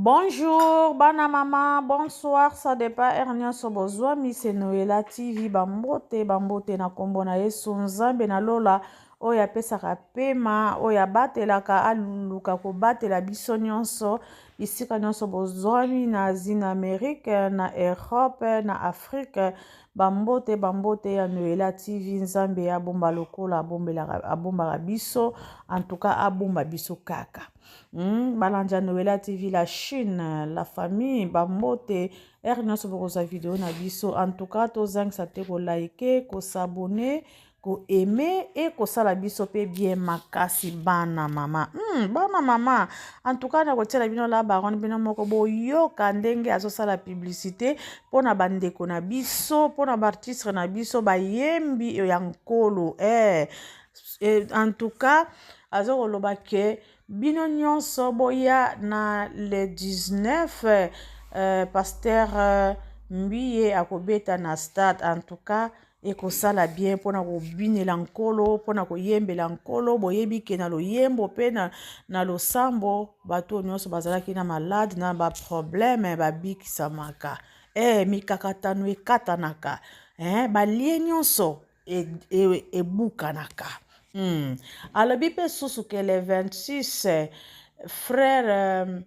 Bonjour bana mama, bonsoir, ça dépend heure nyonso bozwami c'est Noela TV bambote bambote na kombo na Yesu Nzambe na lola oyo apesaka pema oyo abatelaka aluka kobatela biso nyonso bisika nyonso bozwami na Asie na Amerique na Europe na Afrique bambote bambote ya Noela TV Nzambe abomba lokola abombelaka abombaka biso en tout cas abomba biso kaka Balandi ya Noela TV, la Chine, la famille, bambote, heure nyonso bokozwa video na biso. En tout cas, tozangisa te kolike, kosabone, koaime e kosala biso mpe bien makasi bana mama. Bana mama. En tout cas, nakotiela bino la baronne bino moko boyoka ndenge azosala publicité mpona bandeko na biso, mpona baartiste na biso, bayembi ya nkolo. En tout cas, aza koloba ke bino nyonso boya na le 19 pasteur Mbiye akobeta na stade. En tout cas ekosala bien mpona kobinela nkolo, mpona koyembela nkolo. Boyebi ke na loyembo mpe na losambo bato nyonso bazalaki na malade na baproblème babikisamaka, mikakatano ekatanaka, balie nyonso ebukanaka. Alobi mpe susu ke le 26 frère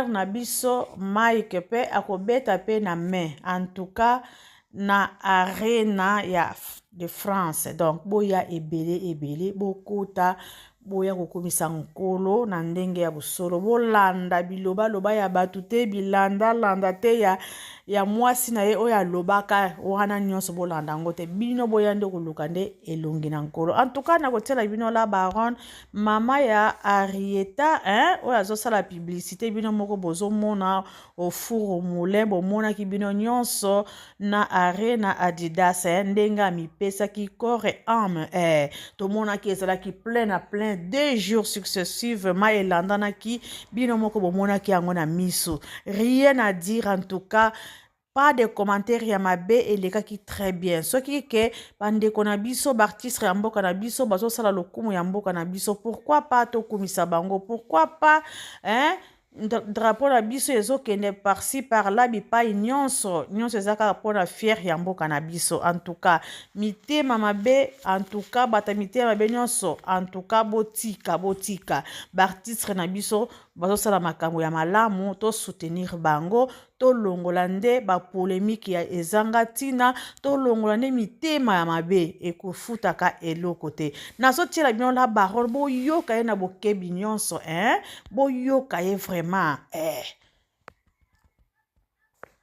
na biso Mike mpe akobeta mpe na mai, en tout cas na Arena ya de France. Donc boya ebele ebele, bokota, boya kokumisa nkolo na ndenge ya bosolo. Bolanda bilobaloba ya bato te, bilandalanda te ya mwasi na ye oyo alobaka wana nyonso, bolanda yango te. Bino boya nde koluka nde elongi na nkolo. En tout cas, nakotiela bino la baronne, mama ya Arieta, hein, oyo azosala publicité. Bino moko bozomona au four au moulin, bomonaki bino nyonso na Arena Adidas, hein, ndenge amipesaki corps et âme. Tomonaki ezalaki plein na plein 2 jours successivement elandanaki. Bino moko bomonaki yango na miso. Rien à dire, en tout cas pas de commentaire ya mabe, elekaki très bien. Soki ke bandeko na biso baartiste ya mboka na biso bazosala lokumu ya mboka na biso, pourquoi pas tokumisa bango? Pourquoi pas, hein? Drapeau na biso ezokende par-ci par-là, bipai nyonso nyonso, eza kaka mpona fierté ya mboka na biso. En tout cas mitema mabe, en tout cas bato mitema mabe nyonso, en tout cas botika, botika. Baartiste na biso bazosala makambo ya malamu, tosoutenir bango, tolongola nde bapolémique ya ezanga ntina, tolongola nde mitema ya mabe, ekofutaka eloko te. Nazotiela bino la baronne, boyoka ye na bokebi nyonso, hein? Boyoka ye vraiment.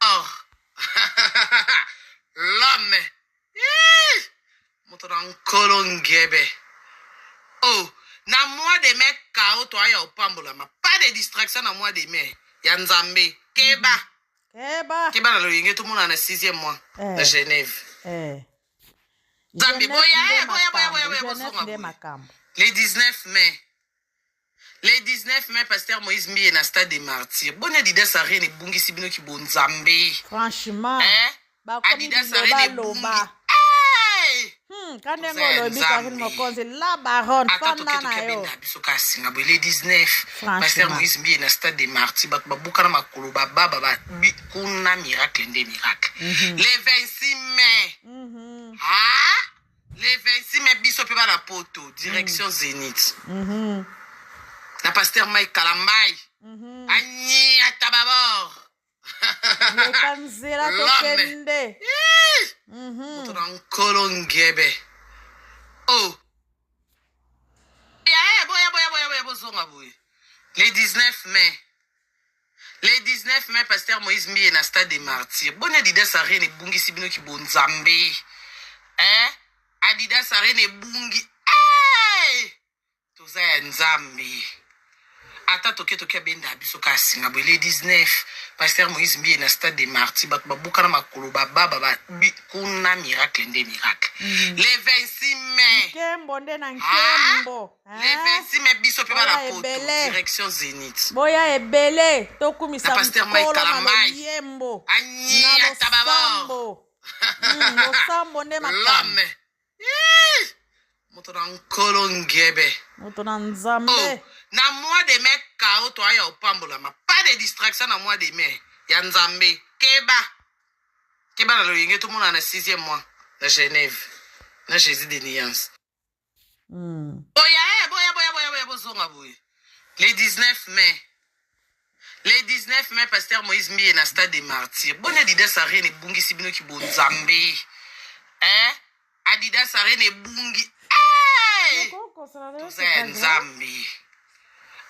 Oh. L'homme. Moto na nkolo ngebe. Oh, na mois de mai kao toaya opambolama. Pas de distraction na mois de mai. Ya Nzambe. Keba. Keba. Keba na loyenge tomona na sixième mois. Na Genève. Nzambe Genève boya nde eh, boya boya boya makambo, boya Genève bozonga nde boye. makambo. Le 19 mai. Le 19 mai, pasteur Moïse Mbiye na stade des Martyrs. Boni Adidas Arena ebungisi bino ki bonzambe. Franchement. Hein? Bakomi Adidas Arena bilobaloba. ebungi. Hey! Ka ndenge Toza ya olobi Karine Nzambe. Mokonzi la baronne, Ata fanda toke na toke yo. abenda biso kaka singa boye. Le 19, pasteur Franchement. Moïse Mbiye na stade des Martyrs, bato babuka na makolo bababa kuna miracle nde miracle. Le 26 mai, ah, le 26 mai biso mpe bana poto, direction Zénith na pasteur Mike Kalambai anyata babor. Leka nzela. L'homme. Tokende. Moto na nkolo ngebe. Oh ya eh, boya boya boya boya bozonga boye. Le 19 mai, le 19 mai, pasteur Moïse Mbiye na stade des Martyrs. Boni Adidas Arena ebungisi bino ki bonzambe, hein? Adidas Arena ebungi. Hey! Toza ya Nzambe. Ata toke toke abenda biso kaka singa boye. Le 19, pasteur Moïse Mbiye na stade des Martyrs, bato babuka na makolo bababa kuna miracle nde miracle. Le 26 mai, Nkembo nde na nkembo. Le 26 mai biso mpe bana Boya poto, ebele. direction Zénith Boya ebele, tokumisa na pasteur Mike nkolo na Kalambai loyembo na anyata babor. losambo. Losambo nde makambo. L'homme. Ih! Moto na nkolo ngebe. Moto na Nzambe. Oh, na mois de mai kao toaya opambolama. Pas Pas de distraction na mois de mai ya Nzambe. Keba. Keba na loyenge tomona na 6e mois na Genève. Na Jésus de nuance. Boya eh, boya boya boya boya bozonga boye. Le 19 mai. Le 19 mai pasteur Moïse Mbiye na stade des Martyrs. Boni Adidas Arena ebungisi bino ki bonzambe. Hein? Adidas Arena ebungi. Hey! Toza ya Nzambe.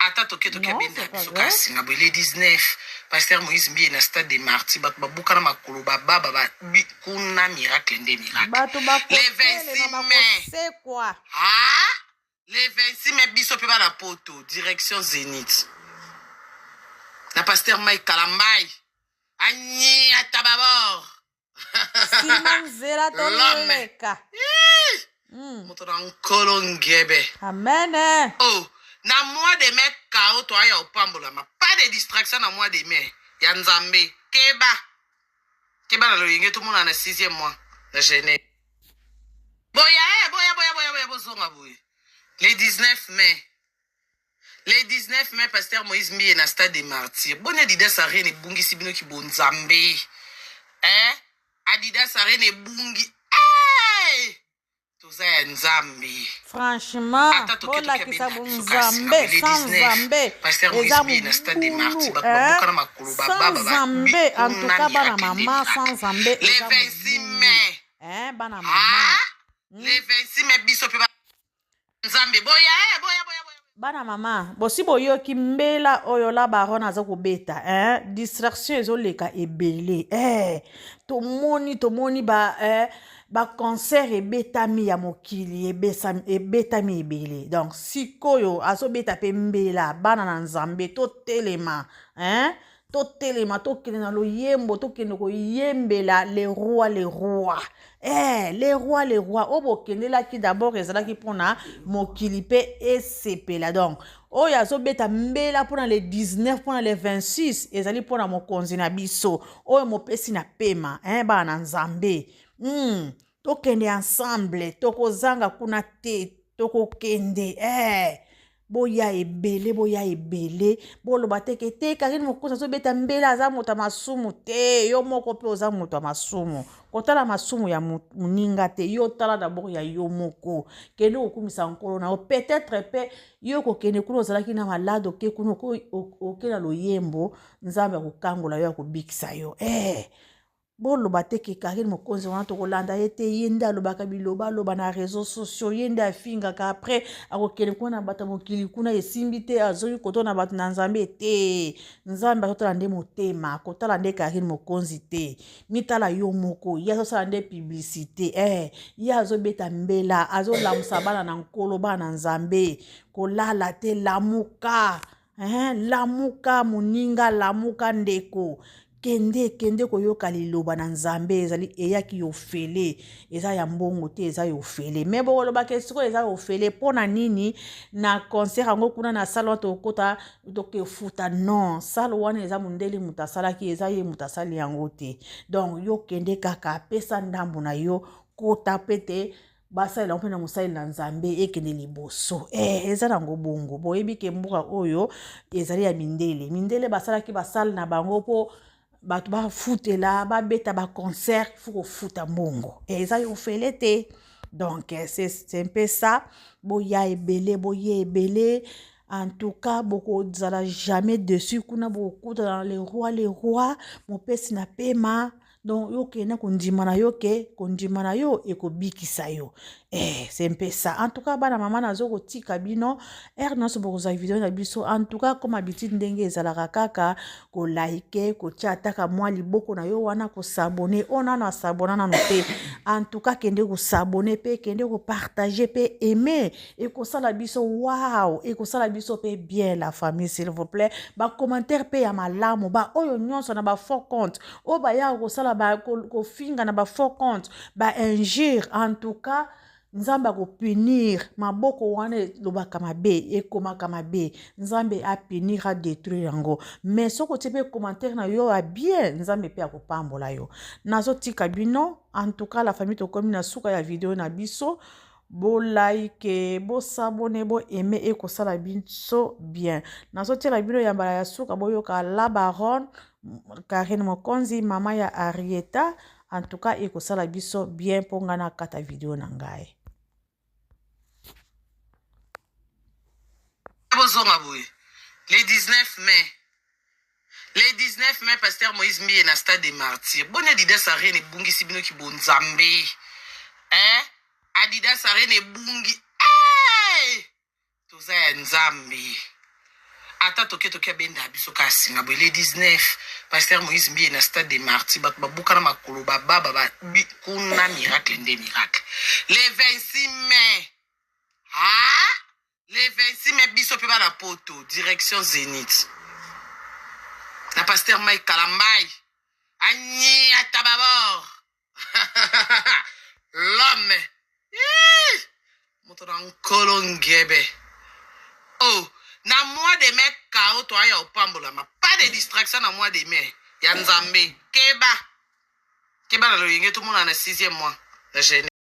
Ata toke toke abenda biso kaka singa boye le 19 pasteur Moïse Mbiye na stade des Martyrs bato babukana makolo bababa ba, kuna miracle nde miracle. Bato Le bakotelema 26 mai. bakosekwa. Ah! Le 26 mai biso pe bana poto direction Zenith. Na pasteur Mike Kalambay. Anyata babor. Sima nzela toleka. Moto na nkolo ngebe. Amen. Oh, na mois de mai kao to aya opambolama. Pas de distraction na mois de mai ya Nzambe. Keba. Keba na loyenge tomona na 6e mois na Genève. Boya eh, boya boya boya boya bozonga boye. Le 19 mai. Le 19 mai pasteur Moïse Mbiye na stade des Martyrs. Boni Adidas Arena ebungisi bino ki bonzambe. Hein? Adidas Arena ebungi. Hey! Toza ya Nzambe. Franchement, Ata toke toke bolakisa abenda biso kasi bonzambe, le sans 19 Nzambe pasteur Moïse eza Mbiye na stade des Martyrs mobulu, bato hein? babukana makolo Sans bababa ba Nzambe, en tout kuna cas bana miracle nde mama, sans miracle. Nzambe Le eza 26 mobulu, mai. hein, bana mama. Ah! Le 26 mai biso pe ba Nzambe boya eh, boya boya boya. Bana mama, bosi boyoki mbela oyo la baronne aza kobeta, hein? Distraction ezoleka ebele. Eh, tomoni tomoni ba eh, ba concert ebetami ya mokili ebesami ebetami ebele. Donc sikoyo azobeta pe mbela bana na Nzambe totelema, hein? Totelema tokende na loyembo tokende koyembela le roi le roi. Eh, le roi le roi oyo bokendelaki d'abord ezalaki mpona mokili mpe esepela. Donc oyo azobeta mbela mpona le 19 mpona le 26 ezali mpona mokonzi na biso oyo mopesi na pema, eh, bana na Nzambe. Tokende ensemble, tokozanga kuna te, tokokende eh. Boya ebele, boya ebele, boloba te ke te Karine Mokonzi azobeta mbela aza moto ya masumu te. Yo moko mpe oza moto ya masumu, kotala masumu ya moninga te, yo tala d'abord ya yo moko. Kende kokumisa nkolo na yo. Peut-être mpe yo kokende kuna ozalaki na malade, oke kuna oke na loyembo, Nzambe akokangola yo, akobikisa yo. Eh, boloba te ke Karine Mokonzi wana tokolanda ye te, ye nde alobaka biloba aloba na réseaux sociaux, ye nde afingaka, après akokende kuna na bato ya mokili kuna esimbi te, azongi koto na bato na Nzambe te. Nzambe azotala nde motema, kotala nde Karine Mokonzi te. Mitala yo moko, ye azosala nde publicité, eh, ye azobeta mbela, azolamusa bana na nkolo, bana na Nzambe. Kolala te, lamuka. Hein, lamuka moninga, lamuka ndeko. Kende, kende koyoka liloba na Nzambe, ezali eyaki yofele, eza ya mbongo te, eza yofele. Mais bokolobaka sikoyo eza yofele pona nini na concert yango kuna na salle wana tokota tokefuta? Non, salle wana eza mondeli moto asalaki, eza ye moto asali yango te. Donc yo kende kaka, pesa ndambo na yo, kota pe te basalela mpe na mosali na Nzambe ekende liboso. Eh, eza nango bongo. Boyebi ke mboka oyo ezali ya mindele. Mindele basalaki basale na bango mpo bato bafutela, babeta ba concert, faut kofuta mbongo. Eh, eza ofele te. Donc c'est un peu ça. Boya ebele, boye ebele. En tout cas, bokozala jamais dessus kuna bokokutana le roi le roi, mopesi na pema. Donc yo kende kondima na yo ke kondima na yo ekobikisa yo. Eh, c'est un peu ça. En tout cas, bana mama nazo kotika bino heure nyonso bokozwa video na biso. En tout cas, comme habitude ndenge ezalaka kaka ko like, kotia ataka mwa liboko na yo wana, ko s'abonner. Oyo nano asabona nano te. En tout cas, kende ko s'abonner pe, kende ko partager pe, aimer. Ekosala biso wow, ekosala biso pe bien la famille, s'il vous plaît. Ba commentaire pe ya malamu, ba oyo nyonso na ba faux compte, oyo bayaka kosala ba kofinga na ba faux compte, ba injure. En tout cas, Nzambe akopunir maboko wana elobaka mabe, ekomaka mabe. Nzambe apunir, adétruire yango. Mais soki otie pe commentaire na yo ya bien, Nzambe pe akopambola yo. Nazotika bino. En tout cas, la famille, tokomi na suka ya video na biso. Bo like, bo s'abonner, bo aimer ekosala biso bien. Nazotiela bino ya mbala ya suka boyoka la baronne Carine Mokonzi, mama ya Arieta. En tout cas ekosala biso bien mpo ngai nakata video na ngai. Bozonga boye le 19 mai, le 19 mai, pasteur Moïse Mbiye na stade des Martyrs. Boni Adidas Arena ebungisi bino ki bonzambe, hein? Adidas Arena ebungi, hey! Toza ya Nzambe, ata toke toke abenda biso kaka singa boye. Le 19, pasteur Moïse Mbiye na stade des Martyrs, bato babukana makolo, bababa ba, kuna miracle nde miracle. Le 26 mai, ah? Le 26 mai, biso mpe bana poto, direction Zénith na pasteur Mike Kalambai aniata babor l'homme moto na nkolo ngebe. Oh, na mois de mai kao toaya opambolama, pas de distraction na mois de mai ya Nzambe. Keba keba na loyenge, tomona na 6e mois na jeune.